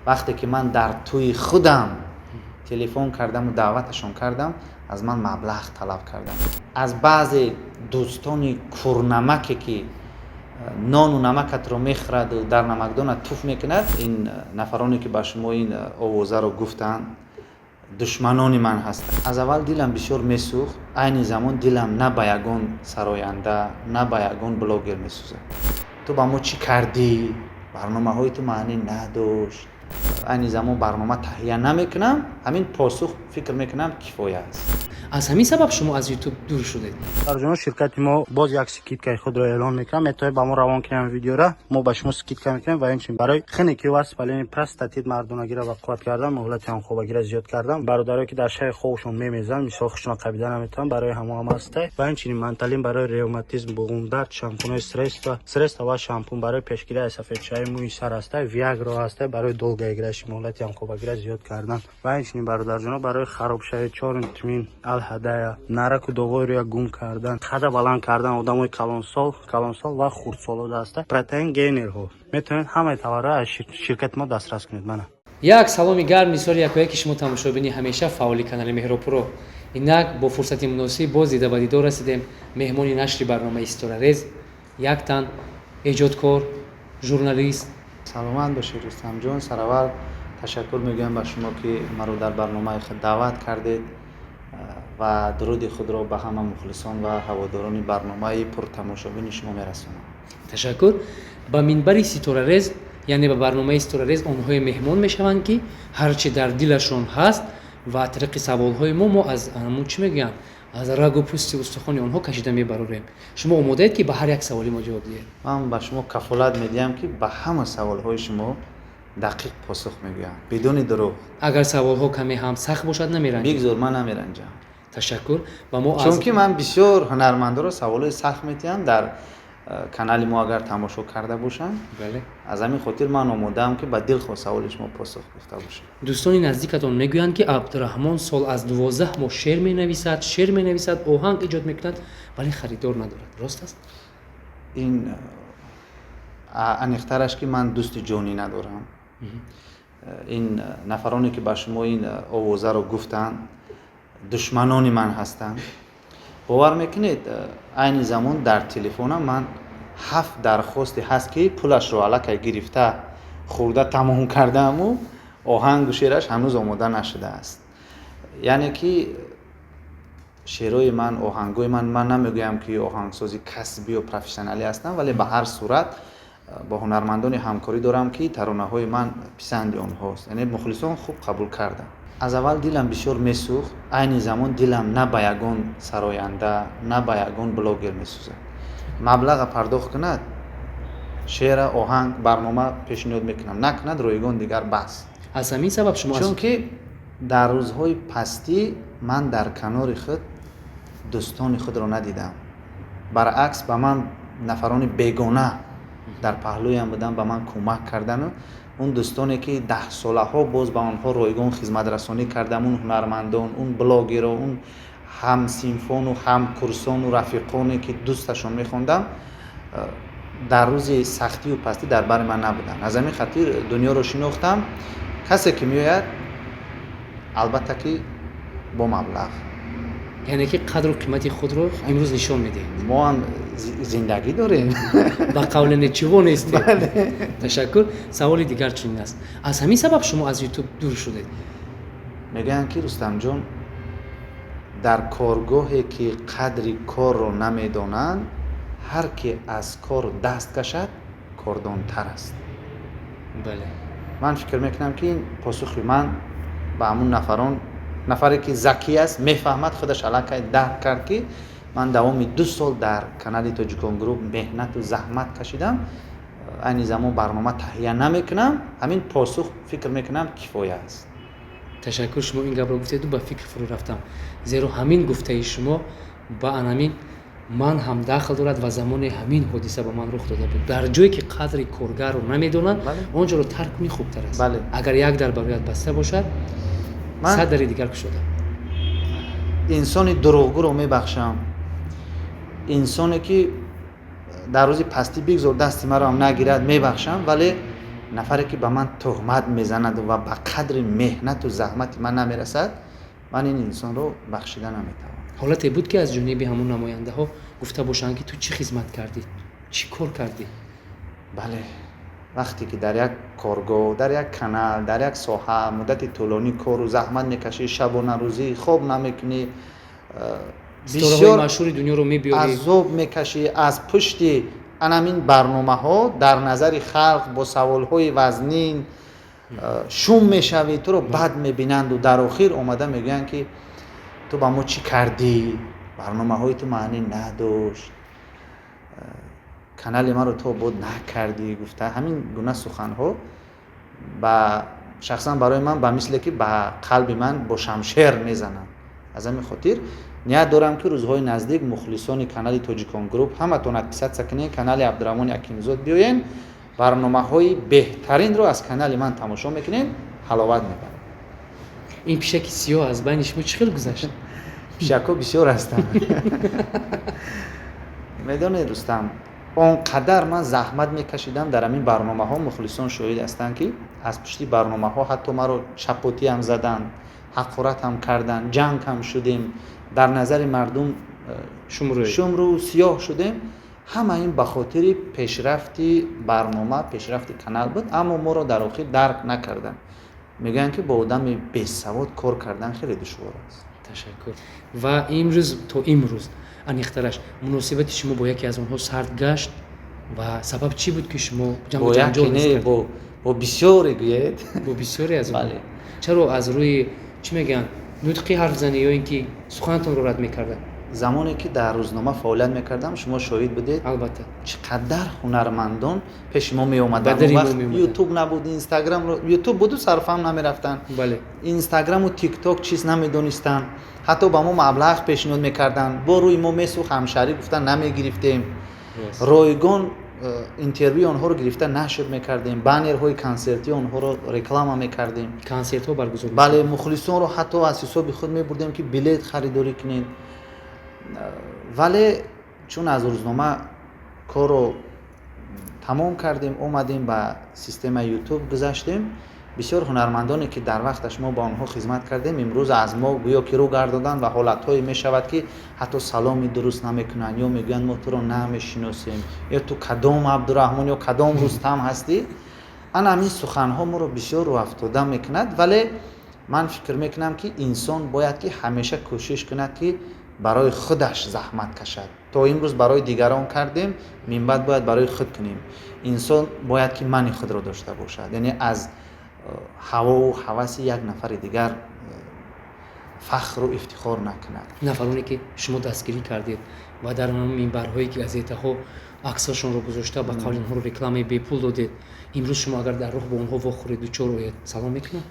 Вақте ки ман дар тӯи худам телефон кардаму даъваташон кардам, аз ман маблағ талаб кардам. Аз баъзе дӯстони курнамаке, ки нону намакатро мехӯраду дар намакдона туф мекунад, ин нафароне, ки ба шумо ин овозаро гуфтанд, душманони ман ҳастанд. Аз аввал дилам бисёр месӯхт, айни замон дилам на ба ягон сароянда, на ба ягон блогер месӯзад. Ту ба мо чӣ кардӣ? Барномаҳои ту маънӣ надошт. Айни замон барнома таҳия намекунам. Ҳамин посух, фикр мекунам, кифоя аст. Аз ҳамин сабаб шумо аз Ютуб дур шудед? Бародарҷонон, ширкати мо боз як скидкаи худро эълон мекунам. Метавонед ба мо равон кунем видеора, мо ба шумо скидка мекунем. Ва инчунин барои хиники воспаление простатит, мардонагиро ба қувват кардан, муҳлати ҳамхобагиро зиёд кардан, бародарое, ки дар шаби хобшон мемезанд, мисол хушона қабида наметавонанд, барои ҳамо ҳам ҳастай. Ва инчунин манталин барои ревматизм, буғумдард, шампунҳои средства ва шампун барои пешгирӣ аз сафедшавии мӯи сар ҳастай, виагро ҳастай барои долгоиграющий, муҳлати ҳамхобагиро зиёд кардан. Ва инчунин, бародарҷонон, барои харобшавии чорумтимин алҳадая, нараку доғои рӯя гум кардан, қада баланд кардан, одамои калонсол ва хурдсоло ҳаста, протеин гейнерҳо. Метавонед ҳамаи товарро аз ширкати мо дастрас кунед. Мана. Як саломи гарм нисори якояки шумо, тамошобини ҳамеша фаъоли канали Меҳробпуро. Инак бо фурсати муносиб боз дида ба дидор расидем. Меҳмони нашри барномаи Ситорарез як тан эҷодкор, журналист. Саломат бошед, Рустамҷон. Сараввал ташаккур мегӯям ба шумо, ки маро дар барномаи худ даъват кардед, ва дуруди худро ба ҳама мухлисон ва ҳаводорони барномаи пуртамошобини шумо мерасонам. Ташаккур. Ба минбари Ситорарез, яъне ба барномаи Ситорарез, онҳое меҳмон мешаванд, ки ҳарчи дар дилашон ҳаст ва тариқи саволҳои мо аз ҳамун, чӣ мегӯянд, аз рагу пӯсти устухони онҳо кашида мебарорем. Шумо омодаед, ки ба ҳар як саволи мо ҷавоб диҳед? Ман ба шумо кафолат медиҳам, ки ба ҳама саволҳои шумо дақиқ посух мегӯям, бидуни дурӯғ. Агар саволҳо каме ҳам сахт бошад, намеранҷед? Бигзор, ман намеранҷам. Ташаккур. Ба мо аз Чунки ман бисёр ҳунармандоро саволҳои сахт метиҳам дар канали мо, агар тамошо карда бошанд. Аз ҳамин хотир ман омодаам, ки ба дилхоҳ саволи шумо посух гуфта бошам. Дӯстони наздикатон мегӯянд, ки Абдураҳмон сол аз 12 моҳ шеър менависад, шеър менависад, оҳанг эҷод мекунад, вале харидор надорад. Рост аст? Ин аниқтараш, ки ман дӯсти ҷонӣ надорам. Ин нафароне, ки ба шумо ин овозаро гуфтанд, душманони ман ҳастанд. Бовар мекунед, айни замон дар телефонам ман ҳафт дархосте ҳаст, ки пулашро аллакай гирифта, хӯрда тамом кардааму оҳангу шеъраш ҳанӯз омода нашудааст. Яъне ки шеърҳои ман, оҳангҳои ман, ман намегӯям, ки оҳангсози касбию профессионалӣ ҳастам, вале ба ҳар сурат бо ҳунармандоне ҳамкорӣ дорам, ки таронаҳои ман писанди онҳост, яъне мухлисон хуб қабул карданд. Аз аввал дилам бисёр месӯхт, айни замон дилам на ба ягон сароянда, на ба ягон блогер месӯзад. Маблаға пардохт кунад, шеъра, оҳанг, барнома пешниҳод мекунам, накунад, ройгон дигар бас. Аз ҳамин сабаб шумо аз Чунки дар рӯзҳои пастӣ ман дар канори худ дӯстони худро надидам. Баръакс, ба ман нафарони бегона дар паҳлӯям буданд, ба ман кӯмак кардану он дӯстоне, ки даҳсолаҳо боз ба онҳо ройгон хизматрасонӣ кардам, он ҳунармандон, он блогеро, он ҳамсинфону ҳамкурсону рафиқоне, ки дӯсташон мехондам, дар рӯзи сахтию пастӣ дар бари ман набуданд. Аз ҳамин хотир дунёро шинохтам: касе ки меояд, албатта ки бо маблағ. Яъне ки қадру қимати худро имрӯз нишон медиҳед. Мо ҳам зиндагӣ дорем. Ба қавле, ничего нестем. Ташаккур. Саволи дигар чунин аст: аз ҳамин сабаб шумо аз Ютуб дур шудед? Мегӯянд, ки, Рустамҷон, дар коргоҳе, ки қадри корро намедонанд, ҳар ки аз кор даст кашад, кордонтар аст. Ман фикр мекунам, ки ин посухи ман ба ҳамун нафарон, нафаре ки закӣ аст, мефаҳмад, худаш аллакай дарк кард, ки ман давоми 2 сол дар канали Тоҷикон Груп меҳнату заҳмат кашидам. Айни замон барнома таҳия намекунам. Ҳамин посух, фикр мекунам, кифоя аст. Ташаккур. Шумо ин гапро гуфтеду ба фикр фурӯ рафтам, зеро ҳамин гуфтаи шумо ба анамин ман ҳам дахл дорад ва замоне ҳамин ҳодиса ба ман рух дода буд. Дар ҷое ки қадри коргарро намедонанд, он ҷоро тарк кунӣ хубтар аст. Агар як дар барояд баста бошад, сад дари дигар кушода. Инсони дурӯғгӯро мебахшам, инсоне ки дар рӯзи пастӣ бигзор дасти маро ҳам нагирад, мебахшам, вале Нафаре ки ба ман туҳмат мезанад ва ба қадри меҳнату заҳмати ман намерасад, ман ин инсонро бахшида наметавонам. Ҳолате буд, ки аз ҷониби ҳамон намояндаҳо гуфта бошанд, ки ту чӣ хизмат кардӣ, чӣ кор кардӣ? Бале, вақте ки дар як коргоҳ, дар як канал, дар як соҳа муддати тӯлонӣ кору заҳмат мекашӣ, шабонарӯзӣ хоб намекунӣ, бисёр машҳури дунёро мебиёрӣ, азоб мекашӣ, аз пушти анамин барномаҳо дар назари халқ бо саволҳои вазнин шум мешавӣ, туро бад мебинанду дар охир омада мегӯянд, ки ту ба мо чӣ кардӣ, барномаҳои ту маънӣ надошт, канали маро ту обод накардӣ, гуфта. Ҳамин гуна суханҳо ба шахсан барои ман ба мисле ки ба қалби ман бо шамшер мезананд. Аз ҳамин хотир ният дорам, ки рӯзҳои наздик мухлисони канали Тоҷикон Груп ҳаматон подписаться кунед канали Абдураҳмони Ҳакимзод, биёен, барномаҳои беҳтаринро аз канали ман тамошо мекунед, ҳаловат мебаред. Ин пишаки сиёҳ аз байни шумо чӣ хел гузашт? Пишакҳо бисёр ҳастанд. Медонед, Рустам, он қадар ман заҳмат мекашидам дар ҳамин барномаҳо, мухлисон шоҳид ҳастанд, ки аз пушти барномаҳо ҳатто маро чапотиам заданд, ҳақорат ҳам карданд, ҷанг ҳам шудем, дар назари мардум шумрӯ сиёҳ шудем. Ҳама ин ба хотири пешрафти барнома, пешрафти канал буд, аммо моро дар охир дарк накарданд. Мегӯянд, ки бо одами бесавод кор кардан хеле душвор аст. Ташаккур. Ва имрӯз, то имрӯз аниқтараш, муносибати шумо бо яке аз онҳо сард гашт ва сабаб чӣ буд, ки шумо Бо яке не, бо бисёре гӯед. Бо бисёре аз онҳо. Чаро? Аз рӯи чӣ мегӯянд, нутқи ҳарфзанӣ ё ин ки суханатонро рад мекарданд? Замоне ки дар рӯзнома фаъолият мекардам, шумо шоҳид будед. Албатта. Чӣ қадар ҳунармандон пеши мо меомаданд. Вақт Ютуб набуд, Инстаграм, Ютуб буду сарфаҳм намерафтанд, Инстаграму Тикток чиз намедонистанд. Ҳатто ба мо маблағ пешниҳод мекарданд, бо рӯи мо месӯхт, ҳамшаҳрӣ гуфтан намегирифтем, ройгон интервюи онҳоро гирифта нашр мекардем, баннерҳои консертии онҳоро реклама мекардем. Консертҳо баргузор. Бале, мухлисонро ҳатто аз ҳисоби худ мебурдем, ки билет харидорӣ кунед. Вале чун аз рӯзнома корро тамом кардем, омадем, ба системаи Ютуб гузаштем, бисёр ҳунармандоне, ки дар вақташ мо ба онҳо хизмат кардем, имрӯз аз мо гӯё ки рӯ гардоданд ва ҳолатҳое мешавад, ки ҳатто саломи дуруст намекунанд ё мегӯянд, мо туро намешиносем, ё ту кадом Абдураҳмон ё кадом Рустам ҳастӣ. Ана ҳамин суханҳо моро бисёр рӯҳафтода мекунад. Вале ман фикр мекунам, ки инсон бояд ки ҳамеша кӯшиш кунад, ки барои худаш заҳмат кашад. То имрӯз барои дигарон кардем, минбаъд бояд барои худ кунем. Инсон бояд ки мани худро дошта бошад, яъне аз ҳавову ҳаваси як нафари дигар фахру ифтихор накунад. Нафароне, ки шумо дастгирӣ кардед ва дар минбарҳои газетаҳо аксашонро гузошта, ба қавли онҳоро рекламаи бепул додед, имрӯз шумо агар дар роҳ бо онҳо вохӯред, дучор оед, салом мекунанд?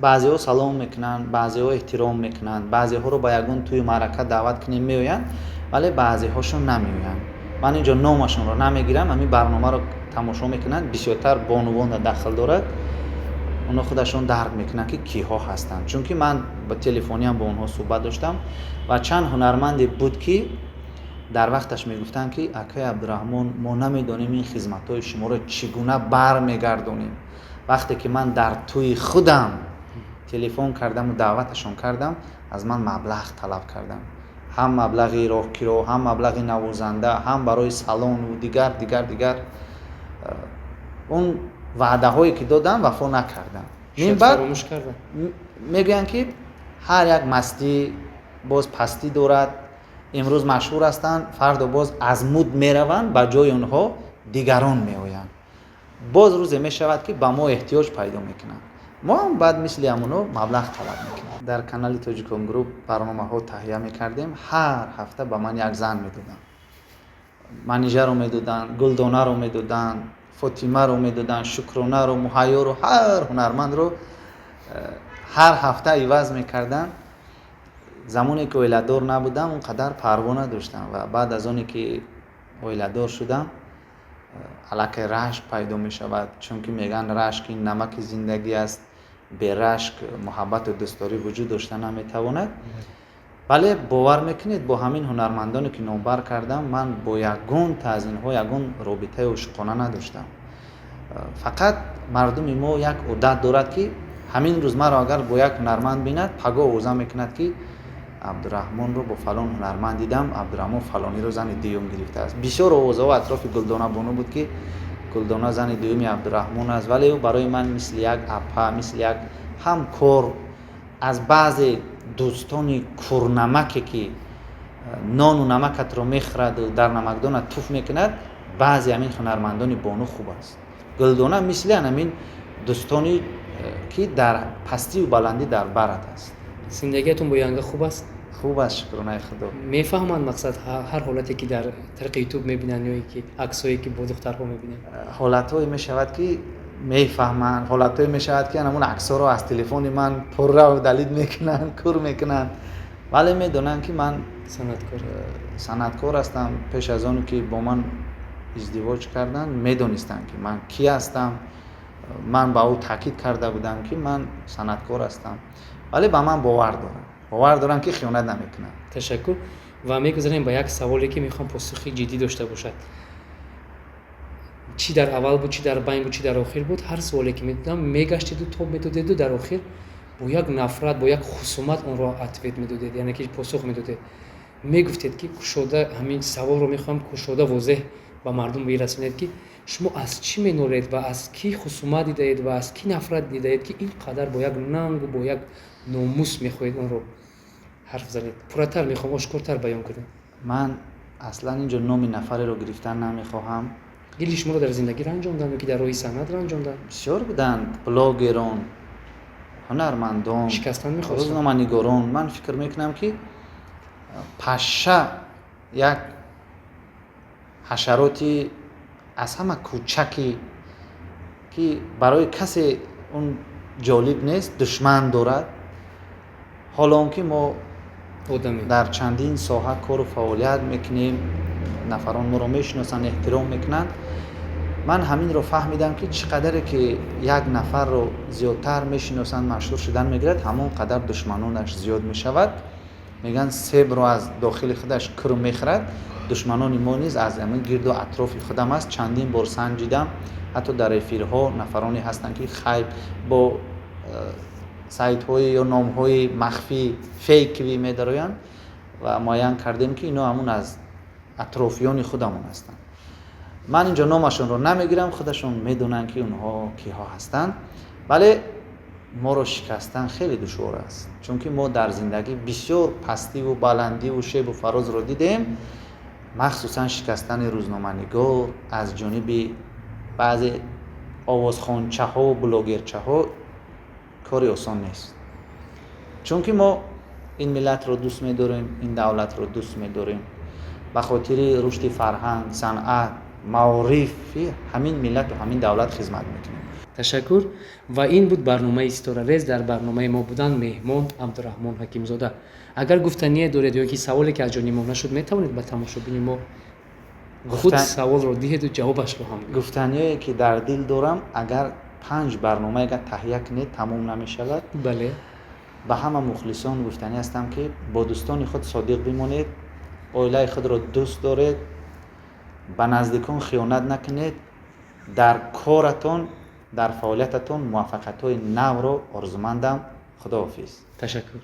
Баъзеҳо салом мекунанд, баъзеҳо эҳтиром мекунанд, баъзеҳоро ба ягон тӯи маърака даъват кунем, меоянд, вале баъзеҳошон намеоянд. Ман инҷо номашонро намегирам, ҳамин барномаро тамошо мекунанд, бисёртар бонувонда дахл дорад, онҳо худашон дарк мекунанд, ки киҳо ҳастанд, чунки ман ба телефониам бо онҳо суҳбат доштам. Ва чанд ҳунарманде буд, ки дар вақташ мегуфтанд, ки акаи Абдураҳмон, мо намедонем ин хизматҳои шуморо чӣ гуна бармегардонем. Вақте ки ман дар тӯи худам телефон кардаму даъваташон кардам, аз ман маблағ талаб кардам, ҳам маблағи роҳкиро, ҳам маблағи навозанда, ҳам барои салону дигар, дигар, дигар. Он ваъдаҳое, ки додам, вафо накардам. Минбаъд мегӯянд, ки ҳар як мастӣ боз пастӣ дорад. Имрӯз машҳур ҳастанд, фардо боз аз муд мераванд, ба ҷои онҳо дигарон меоянд. Боз рӯзе мешавад, ки ба мо эҳтиёҷ пайдо мекунанд, мо ҳам баъд мисли ҳамоно маблағ талаб мекунем. Дар канали Тоҷикон Груп барномаҳо таҳия мекардем, ҳар ҳафта ба ман як зан медоданд. Манижаро медоданд, Гулдонаро медоданд, Фотимаро медоданд, Шукронаро, Муҳайёро, ҳар ҳунармандро ҳар ҳафта иваз мекарданд. Замоне ки оиладор набудам, он қадар парво надоштам ва баъд аз оне ки оиладор шудам, аллакай рашк пайдо мешавад, чунки мегӯянд, рашк ин намаки зиндагӣ аст, берашк муҳаббату дӯстдорӣ вуҷуд дошта наметавонад. Вале бовар мекунед, бо ҳамин ҳунармандоне, ки номбар кардам, ман бо ягонта аз инҳо ягон робитаи ошиқона надоштам. Фақат мардуми мо як одат дорад, ки ҳамин рӯз маро агар бо як ҳунарманд бинад, паго овоза мекунад, ки Абдураҳмонро бо фалон ҳунарманд дидам, Абдураҳмон фалониро зани дуюм гирифтааст. Бисёр овозаҳо атрофи Гулдона бону буд, ки Гулдона зани дуюми Абдураҳмон аст, вале ӯ барои ман мисли як апа, мисли як ҳамкор. Аз баъзе дӯстони курнамаке, ки нону намакатро мехӯраду дар намакдона туф мекунад, баъзе ҳамин ҳунармандони бону хуб аст. Гулдона мисли ҳамин дӯстони, ки дар пастию баландӣ дар барат аст. Зиндагиятон бо янга хуб аст? Хуб аст, шукронаи Худо. Мефаҳманд, мақсад, ҳар ҳолате, ки дар тариқи Ютуб мебинанд ё ки аксҳое, ки бо духтарҳо мебинанд? Ҳолатҳое мешавад, ки мефаҳманд, ҳолатҳое мешавад, ки ҳамун аксҳоро аз телефони ман пурра удалить мекунанд, кур мекунанд, вале медонанд, ки ман санъаткор. Санъаткор ҳастам. Пеш аз оне ки бо ман издивоҷ карданд, медонистанд, ки ман кӣ ҳастам. Ман ба ӯ таъкид карда будам, ки ман санъаткор ҳастам, вале ба ман бовар доранд, бовар доранд, ки хиёнат намекунам. Ташаккур ва мегузарем ба як саволе, ки мехоҳам посухи ҷиддӣ дошта бошад. Чӣ дар аввал буд, чӣ дар байн буд, чӣ дар охир буд, ҳар суоле ки медодам, мегаштеду тоб медодеду дар охир бо як нафрат, бо як хусумат онро ответ медодед, яъне ки посух медодед. Мегуфтед, ки кушода, ҳамин саволро мехоҳам кушода, возеҳ ба мардум бирасонед, ки шумо аз чӣ менолед ва аз кӣ хусумат дидаед ва аз кӣ нафрат дидаед, ки ин қадар бо як нангу бо як номус мехоҳед онро ҳарф занед. Пурратар мехоҳам, ошкортар баён кунед. Ман аслан инҷо номи нафареро гирифтан намехоҳам. Дили шуморо дар зиндагӣ ранҷонданд ё ки дар роҳи санъат ранҷонданд? Бисёр буданд блогерон, ҳунармандон, шикастан мехостанд, рӯзноманигорон. Ман фикр мекунам, ки пашша як ҳашароти аз ҳама кӯчаки, ки барои касе он ҷолиб нест, душман дорад. Ҳоло он ки мо дар чандин соҳа кору фаъолият мекунем, нафарон моро мешиносанд, эҳтиром мекунанд. Ман ҳаминро фаҳмидам, ки чӣ қадаре ки як нафарро зиёдтар мешиносанд, машҳур шудан мегирад, ҳамон қадар душманонаш зиёд мешавад. Мегӯянд, себро аз дохили худаш курм мехӯрад. Душманони мо низ аз ҳамин гирду атрофи худам аст. Чандин бор санҷидам, ҳатто дар эфирҳо нафароне ҳастанд, ки хайб бо сайтҳои ё номҳои махфӣ, фейковый медароянд ва муайян кардем, ки ино ҳамун аз атрофиёни худамон ҳастанд. Ман инҷо номашонро намегирам, худашон медонанд, ки онҳо киҳо ҳастанд. Вале моро шикастан хеле душвор аст, чунки мо дар зиндагӣ бисёр пастиву баландиву шебу фарозро дидем. Махсусан шикастани рӯзноманигор аз ҷониби баъзе овозхончаҳо, блогерчаҳо кори осон нест, чунки мо ин миллатро дӯст медорем, ин давлатро дӯст медорем, ба хотири рушди фарҳанг, санъат, маорифи ҳамин миллату ҳамин давлат хизмат мекунем. Ташаккур. Ва ин буд барномаи Ситорарез. Дар барномаи мо буданд меҳмон Абдураҳмон Ҳакимзода. Агар гуфтание доред ё ки саволе, ки аз ҷониби мо нашуд, метавонед ба тамошобини мо худ саволро диҳеду ҷавобашро ҳам. Гуфтаниое, ки дар дил дорам, агар панҷ барнома агар таҳия кунед, тамом намешавад. Ба ҳама мухлисон гуфтанӣ ҳастам, ки бо дӯстони худ содиқ бимонед, оилаи худро дӯст доред, ба наздикон хиёнат накунед. Дар коратон, дар фаъолиятатон муваффақиятҳои навро орзумандам. Худоҳофиз. Ташаккур.